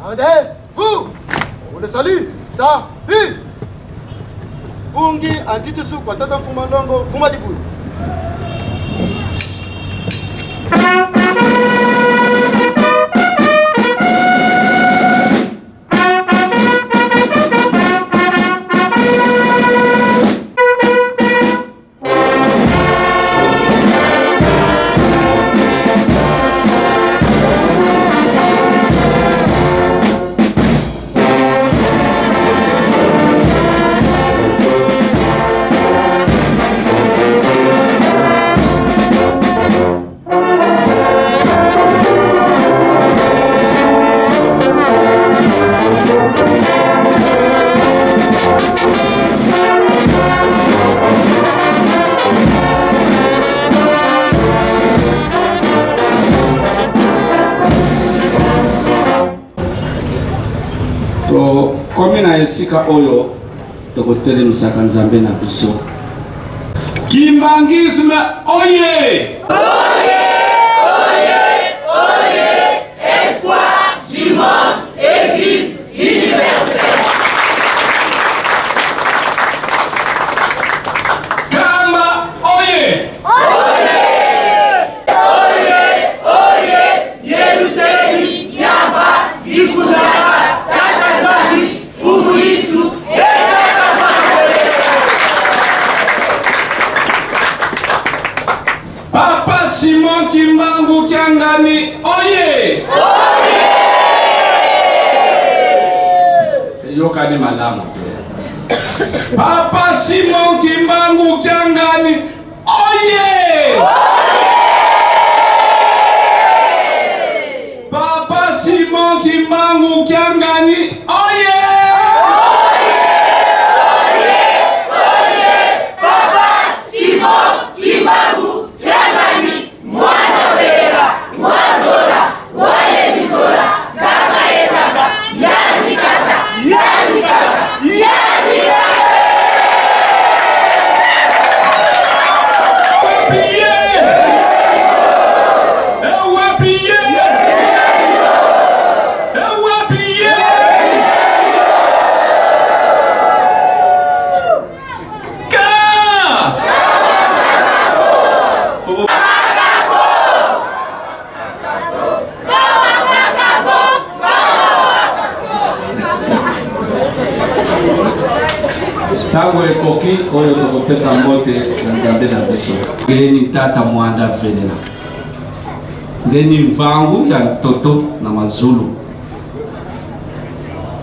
Gardez-vous! On le salue! Salut! Bungi antitusu kwa tata mfuma longo mfuma dibu. Tokomi na esika oyo tokotelemisaka Nzambe na biso. Kimbanguisme oye! Oye! Oye! Oye! Espoir du monde, Eglise universelle. Kamba oye! Oye! Oye! Oye! Yerusalemi, Diamba, Dikunaka, Tata Nzambi, Fumu Yesu, Etata Papa Simon Kimbangu Kiangani oye! Oye! Eyokani malamu te. Papa Simon Kimbangu Kiangani oye! Papa Simon Kimbangu Kiangani oye! Papa Simon Kimbangu Kiangani mwana Velela mwazola walebizola kaka ye kaka yanzi kaka yanzi kaka yanzi kaka. Wapi ye? Eh, wapi ye? Eh, wapi ye? Ka! Faut- Ntango ekoki oyo tokopesa mbote na Nzambe na biso. Ngeni tata mwanda velela ngeni mvangu ya ntoto na mazulu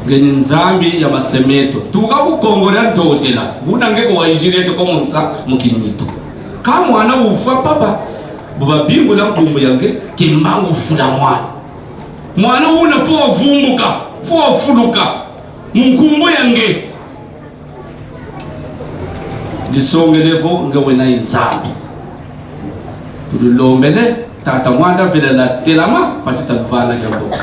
ngeni nzambi ya masemeto tuka kukongola ntotela buna ngeko waijileto komunsa mukinyitu ka mwana ufa papa bubabimbula nkumbu yange kimbangu fula mwana mwana una fo wavumbuka fo wafuluka munkumbu yange lisongelevo nge wena inzambi tulilombele tata mwanda velela telama pacita luvana lyambo.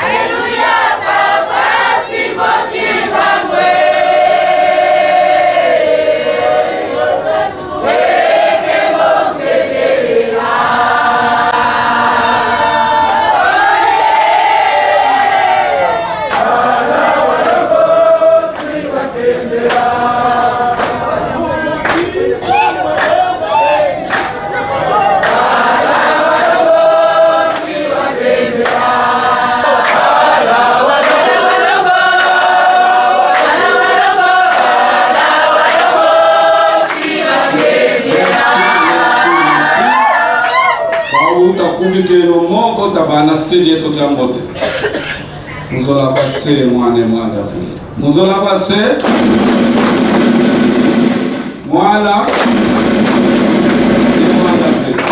Alléluia, Papa Simon Kimbangu. Wauta kumikelo moko tabana seli yetu kya mbote muzola kwa se mwana mwana fuli muzola kwa se mwana mwana fuli.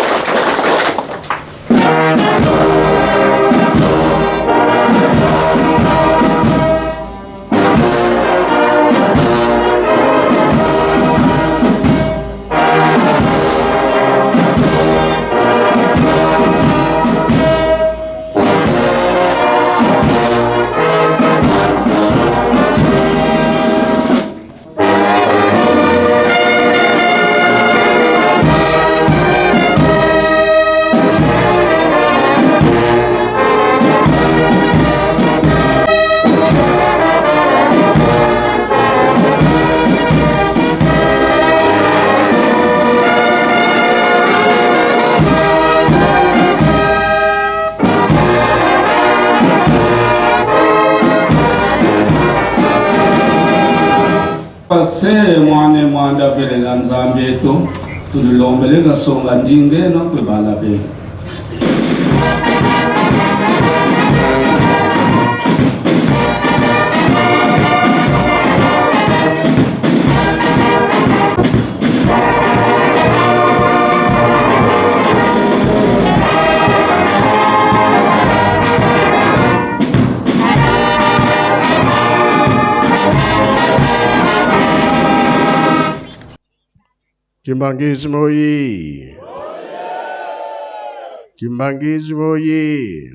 Se mwane mwanda velela Nzambi etu tulilombele kasonga ndingena kwebala be. Kimbanguisme oye! Kimbanguisme oye!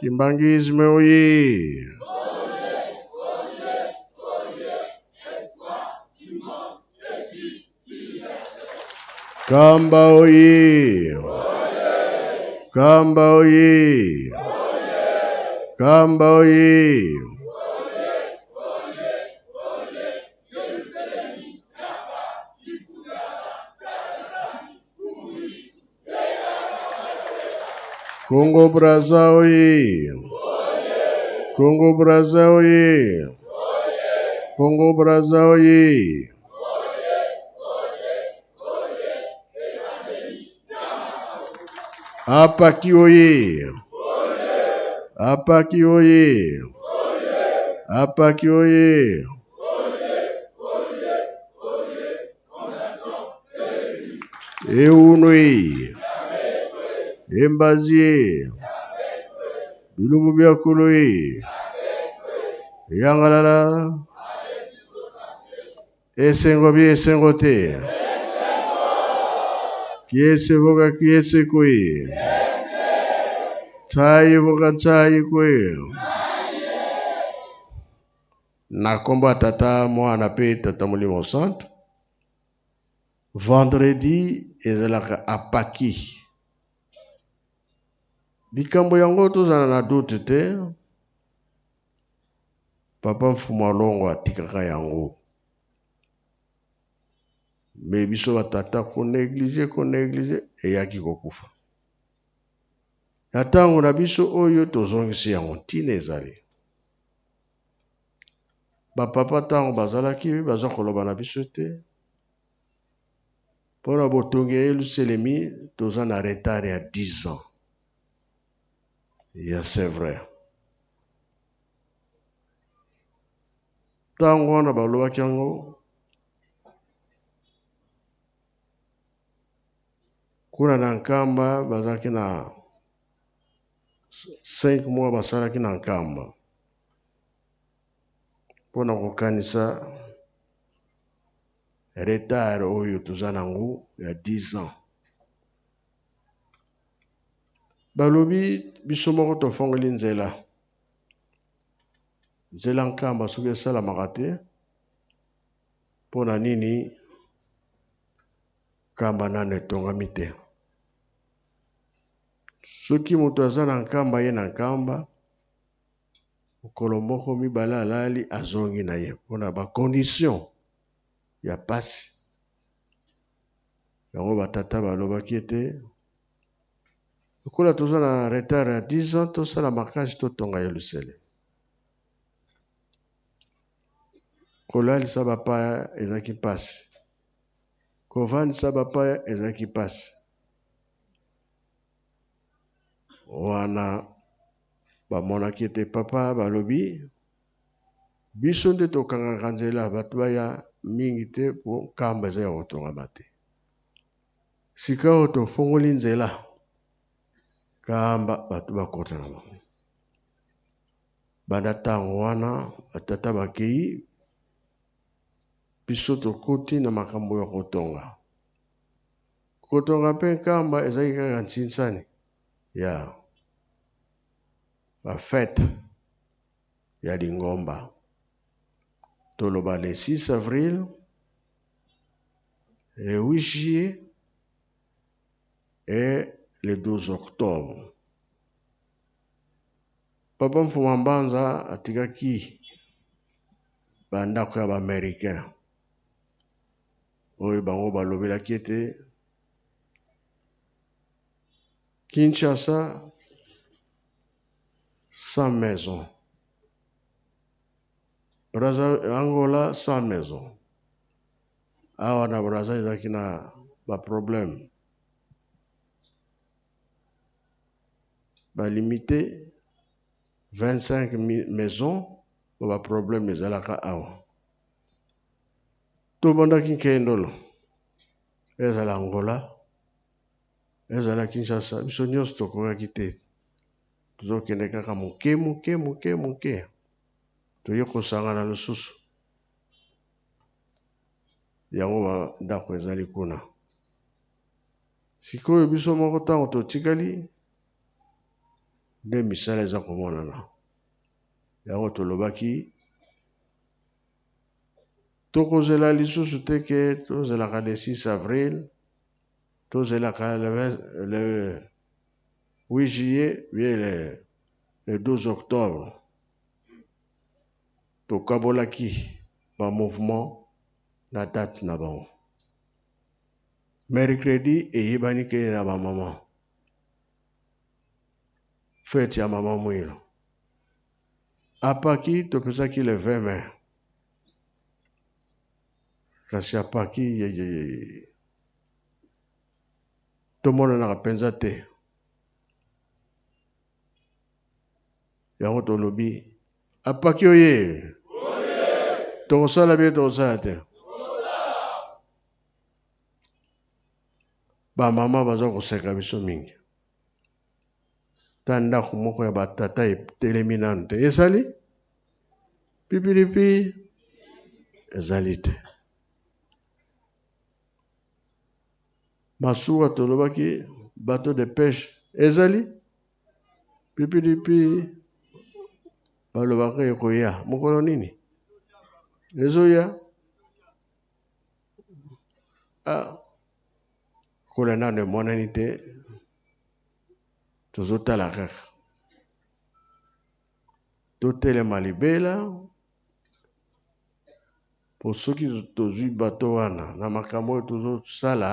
Kimbanguisme oye! Kamba oye! Kamba oye! Kamba oye! Congo Brazza oye! Congo Brazza oye! Congo Brazza oye! Apaki oye! Apaki oye! Apaki oye! Euno e! Embazi e! Bilumbu bya kolo e! Yangalala! Esengo bi esengo te! Kiese voka kiese kwe! Tsayi voka tsayi kwe! Na kombo ya Tata, Mwana pe Tata Molimo Santu. Vendredi ezalaka apaki. Likambo yango tozala na doute te. Papa Mfumu Alongo atikaka yango. Mais biso ba tata ko negliger ko negliger eyaki kokufa. Na tango na biso oyo tozongisi yango ntina ezali. Ba papa tango bazalaki baza koloba na biso te mpona botongi ya Yelusalemi toza na retard ya 10 ans. Ya c'est vrai. Ntango wana balobaki yango kuna na Nkamba bazalaki na 5 mois basalaki na Nkamba mpo na kokanisa retard oyo toza nango ya 10 ans. Balobi biso moko tofongoli nzela. Nzela Nkamba soki esalamaka te mpo na nini Nkamba nano etongami te? Soki moto aza na Nkamba ye na Nkamba mokolo moko mibale alali azongi na ye mpo na ba condition ya pasi. Yango batata balobaki ete lokola toza na retard ya 10 ans tosala makasi totonga Yelusalemi. Kolalisa bapaya ezalaki mpasi, kovandisa bapaya ezalaki mpasi. Wana bamonaki ete papa balobi biso nde tokangaka nzela bato baya mingi te mpo nkamba eza ya kotongama te. Sikawa tofongoli nzela kamba bato bakota na bango. Banda ntango wana batata bakei, biso tokoti na makambo ya kotonga. Kotonga mpe nkamba ezalaki kaka ntinsani ya bafete ya lingomba. Toloba le 6 avril, le 8 juillet et le 12 octobre. Papa Mfuma Mbanza atikaki bandako ya ba-Americain oyo bango balobelaki ete Kinshasa sans maison. Brazza, Angola 100 maison. Awa na Brazza ezalaki na ba problème. Ba limite 25 maison po ba problème ezalaka awa. Tobandaki nkendolo ezala Angola ezala Kinshasa biso nyonso tokokaki te tozokende kaka moke moke moke moke toye kosangana lisusu yango bandako ezali kuna sikoyo biso moko ntango totikali nde misala eza komonana yango tolobaki tokozela lisusu te ke tozelaka le 6 avril tozelaka le 8 juillet bien le 12 octobre tokabolaki ba mouvement na date na bango mercredi eyebani ke na ba mama fete ya mama mwilo apaki topesaki le 20 mai kasi apaki yeyeye tomonanaka mpenza te yango tolobi apaki oye tokosala bie tokosala te bamama baza koseka biso mingi ta ndako moko ya batata etelemi nanu te ezali pipilipi ezali te masuwa tolobaki bateau de pêche ezali pipilipi balobaka ekoya mokolo nini ezoya ah kola nano emonani te tozotala kaka totelema libela mpo soki tozwi bato wana na makambo oyo tozosala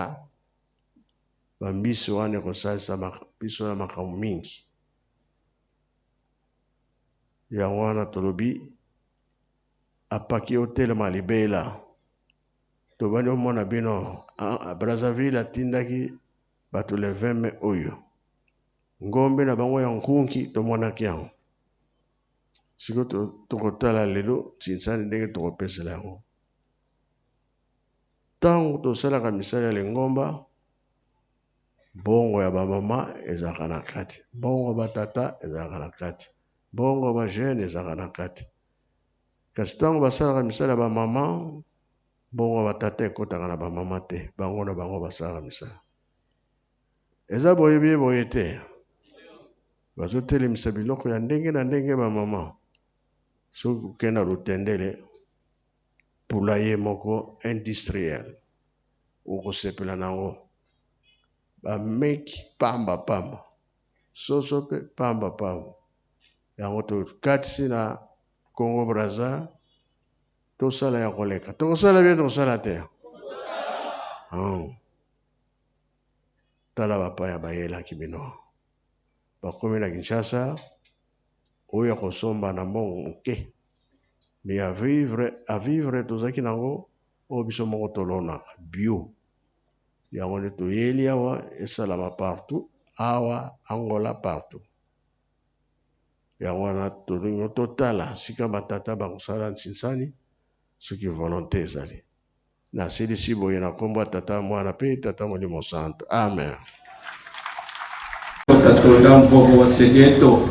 bambisi wana ekosalisa biso na makambo mingi yango wana tolobi apaki otelema libela tobandi omona bino Brazzaville atindaki bato le 20 mai oyo ngombe na bango ya nkunki tomonaki yango sikoyo tokotala lelo tinsani ndenge tokopesela yango ntango tosalaka misala ya lingomba mbongo ya bamama ezalaka na kati mbongo ya batata ezalaka na kati mbongo ya bajeune ezalaka na kati kasi ntango basalaka misala ya bamama mbongo ya batata ekotaka na bamama te bango na bango basalaka misala eza boye bie boye te bazotelemisa biloko ya ndenge na ndenge bamama soki okende na lutendele poulailler moko industriel okosepela na yango bameki pamba pamba soso mpe pamba pamba yango tokatisi na Congo Brazza tosala ya koleka tokosala bien tokosala te tala bapaya bayelaki bino bakomi na Kinshasa oyo ya kosomba na mbongo moke mais ya vivre a vivre tozalaki nango oyo biso moko tolonaka bio yango nde toyeli awa esalama partout awa Angola partout yango wana tolingi totala sika batata bakosala nsinsani soki volonte ezali nasilisi boye na nkombo ya tata mwana mpe tata molimo santo amen Katonda mvovo wa segeto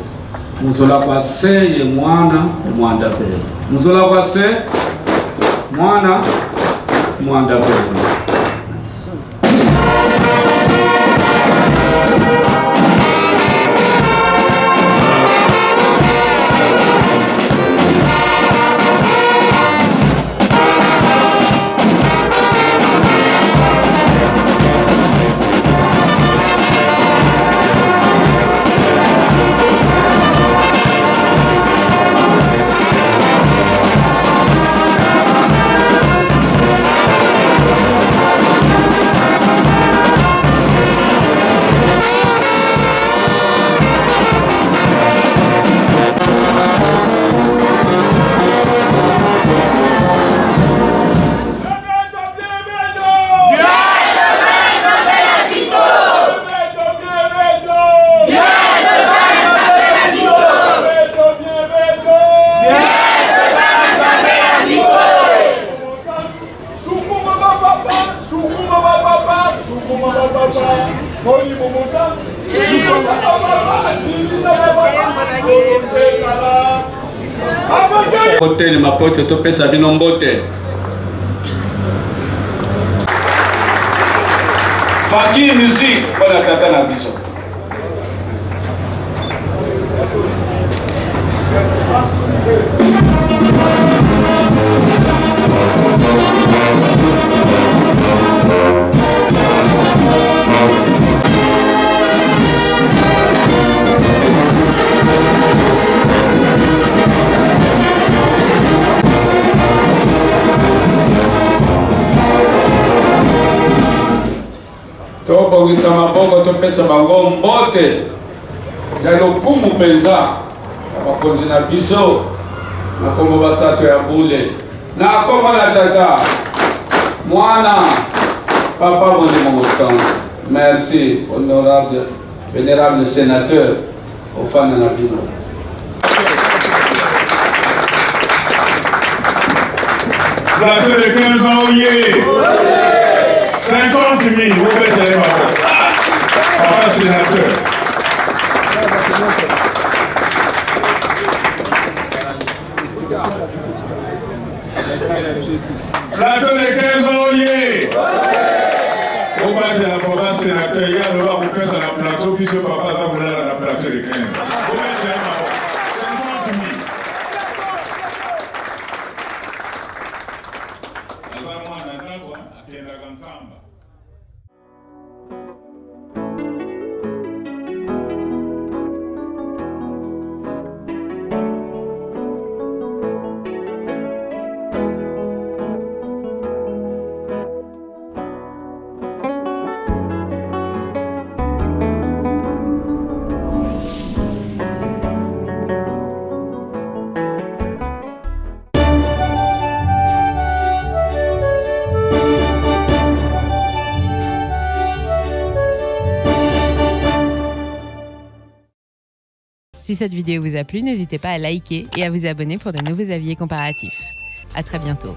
muzola kwa se ye mwana mwanda pele muzola kwa se mwana mwanda pele Kotelema mpo ete topesa bino mbote. Funky music mpo na tata na biso. Tobongisa maboko, topesa bango mbote ya lokumu mpenza ya bakonzi na biso na nkombo basato ya bule na nkombo na tata mwana papa molimo mosantu. Merci honorable vénérable sénateur ofanda na bino. Plateau de 15 ans, oyé 50 000, vous mettez les Papa sénateur. Plateau de 15 ans, oyé obatela papa sénateur ye aloba kopesa na plateau biso papa aza kolala na plateau de 15 obetela maboko 50 000 aza mwana ndako akendaka nkamba. Si cette vidéo vous a plu, n'hésitez pas à liker et à vous abonner pour de nouveaux avis comparatifs. À très bientôt.